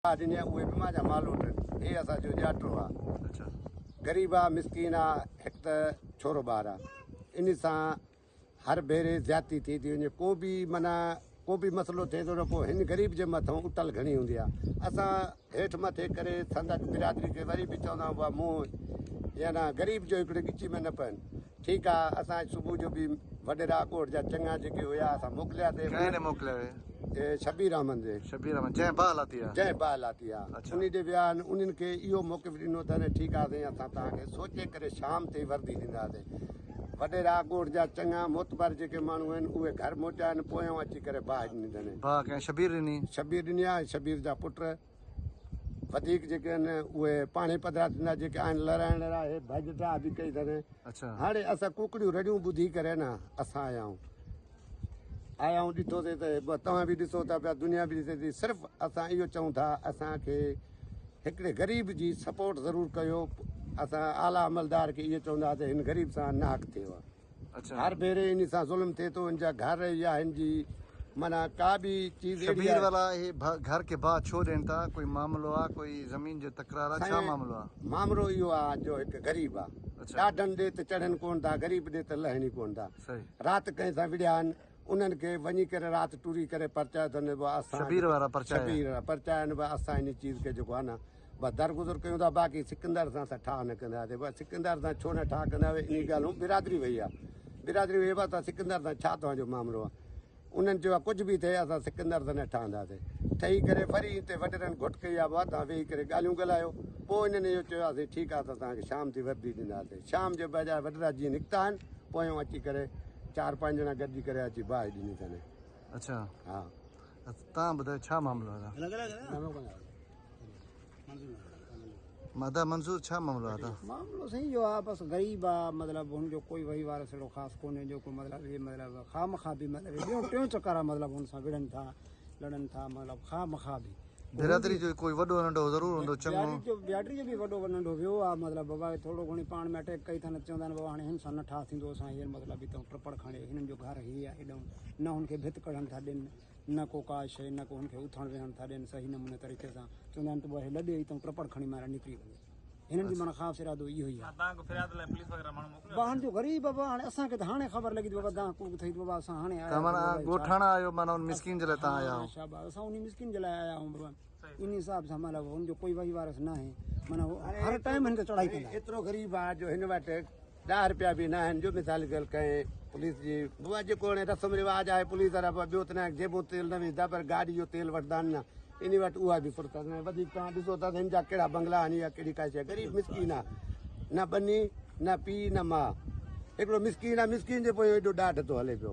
ڏني آ اهي به مان جا مالوٽ آهن. هي اسان جو ڄاٽو آ. غريب آ مسڪين آ هڪ ته ڇورو ٻار آ انهي سان هر ڀيري زيادتي ٿي ٿي وڃي ڪو به معنيٰ ڪو به مسئلو ٿئي ٿو ته پوء هن غريب جي مٿان اٽل گهڻي هوندي آ اسان هيٺ مٿي ڪري سندن برادري کي وري به چوندا آهيون بابا منهن يعني غريب جو هڪڙي ڳچي ۾ نه پون ٺيڪ آ اسان صبح جو به وڏيرا ڳوٺ جا چڱا جيڪي هيا اسان موڪليا سي. ڪنهن ڏي موڪليا هي؟ شبير احمد ڏي. شبير احمد جنهن باهه لاتي آ. جنهن باهه لاتي آ. انهي ڏي ويا آهن انهن کي اهو موقف ڏنو اٿن ٺيڪ آ سائين اسان توهان کي سوچي ڪري شام تائين وردي ڏينداسين. وڏيرا ڳوٺ جا چڱا معتبر جيڪي ماڻهو آهن اهي گهر موٽيا آهن پويان اچي ڪري باهه ڏني اٿن. باهه ڪنهن شبير ڏني؟ شبير ڏني آ ۽ شبير جا پٽ. وڌيڪ جيڪي آهن اهي پاڻهي پڌرا ٿيندا جيڪي آهن لڙائڻ لاء اهي ڀڄ ڊاهه به ڪئي اٿن. هاڻي اسان ڪوڪڙيون رڙيون ٻڌي ڪري نه اسان آيا آهيون آيا آهيون ڏٺوسي ته توهان به ڏسو ٿا پيا دنيا به ڏسي ٿي صرف اسان اهو چئون ٿا اسان کي هڪڙي غريب جي سپورٽ ضرور ڪيو اسان اعليٰ عملدار کي اهو چونداسين هن غريب سان ناحق ٿيو آهي. هر ڀيري انهي سان ظلم ٿئي ٿو ان جا گهر يا هن جي معنيٰ ڪا به چيز اهڙي شبير والا اهي گهر کي باهه ڇو ڏين ٿا ڪوئي معاملو آ ڪوئي زمين جو تڪرار آ ڇا معاملو آ؟ مامرو اهو آ جو هڪ غريب آ ڏاڍن ڏي ته چڙهن ڪون ٿا غريب ڏي ته لهن ئي ڪون ٿا رات ڪنهن سان وڙهيا آهن انهن کي وڃي ڪري رات ٽوري ڪري پرچايو اٿن به اسان شبير وارا پرچايا شبير وارا پرچايا آهن به اسان انهي چيز کي جيڪو آ نه بس درگذر ڪيون ٿا باقي سڪندر سان اسان ٺاهه نه ڪنداسين بس سڪندر سان ڇو نه ٺاهه ڪندا انهي ڳالهه برادري وئي آ برادري وئي بس سڪندر سان ڇا توهان جو معاملو آ انهن چيو آ ڪجهه به ٿئي اسان سڪندر سان نه ٺاهنداسين ٺهي ڪري وري هتي وڏيرن گهٽ ڪئي آ بابا توهان ويهي ڪري ڳالهيون ڳالهايو پوء انهن اهو چيو آ سائين ٺيڪ آ اسان توهان کي شام تي وردي ڏينداسين شام جي بجاء وڏيرا جيئن نڪتا آهن پويان اچي ڪري چار پنج ڄڻا گڏجي ڪري اچي باهه ڏني اٿن. اڇا ها توهان ٻڌايو ڇا معاملو آ؟ ادا منظور ڇا معاملو آ ادا؟ معاملو سائين اهو آ بس غريب آ مطلب هن جو ڪوئي وهي وارث اهڙو خاص ڪونهي جو ڪو مطلب هي مطلب خواهه مخواه به مطلب هي ٻيون ٽيون چڪر آ مطلب هن سان وڙهن ٿا لڙن ٿا مطلب خواهه مخواه به برادري جو ڪوئي وڏو ننڍو ضرور هوندو چڱو. برادري جو به وڏو ننڍو ويو آ مطلب بابا ٿورو گهڻي پاڻ ۾ اٽيڪ ڪئي اٿن چوندا آهن بابا هاڻي هن سان نه ٺاهه ٿيندو اسان هينئر مطلب هتان ٽپڙ کڻي هنن جو گهر هي آ هيڏانهن نه هن کي ڀت ڪڍڻ ٿا ڏين نه ڪو ڪا شيء نه ڪو هن کي اٿڻ ويهڻ ٿا ڏين صحيح نموني طريقي سان چوندا آهن ته بابا هي لڏي هتان ٽپڙ کڻي مارا نڪري وڃي هنن جي معنيٰ خاص ارادو اهو ئي آهي. دانهن فرياد لاء پوليس وغيره ماڻهو موڪليو بابا هن جو غريب بابا هاڻي اسان کي ته هاڻي خبر لڳي ته بابا دانهن ڪوڪ ٿئي ته بابا اسان هاڻي آيا ته معنيٰ ڳوٺاڻا آهيو معنيٰ ان مسڪين جي لاء تان آيا آهيو. شاباس اسان انهي مسڪين جي لاء آيا آهيون بابا انهي حساب سان معنيٰ هن جو ڪوئي وهي وارث ناهي معنيٰ هو هر ٽائيم هن تي چڙهائي ڪندا. ايترو غريب آهي جو هن وٽ ڏهه رپيا به ناهن جو مثال جي ڳالهه ڪنهن پوليس جي بابا جيڪو هاڻي رسم رواج آهي پوليس وارا بابا ٻيو ته ناهي جيبون تيل نه وجهندا پر گاڏي جو تيل وٺندا آهن نه انهي وٽ اها به فرصت ناهي وڌيڪ توهان ڏسو ٿا ته هن جا ڪهڙا بنگلا آهن يا ڪهڙي ڪا شيء غريب مسڪين آهي نه ٻني نه پيء نه ماء هڪڙو مسڪين آهي مسڪين جي پويان ايڏو ڏاڍ ٿو هلي پيو.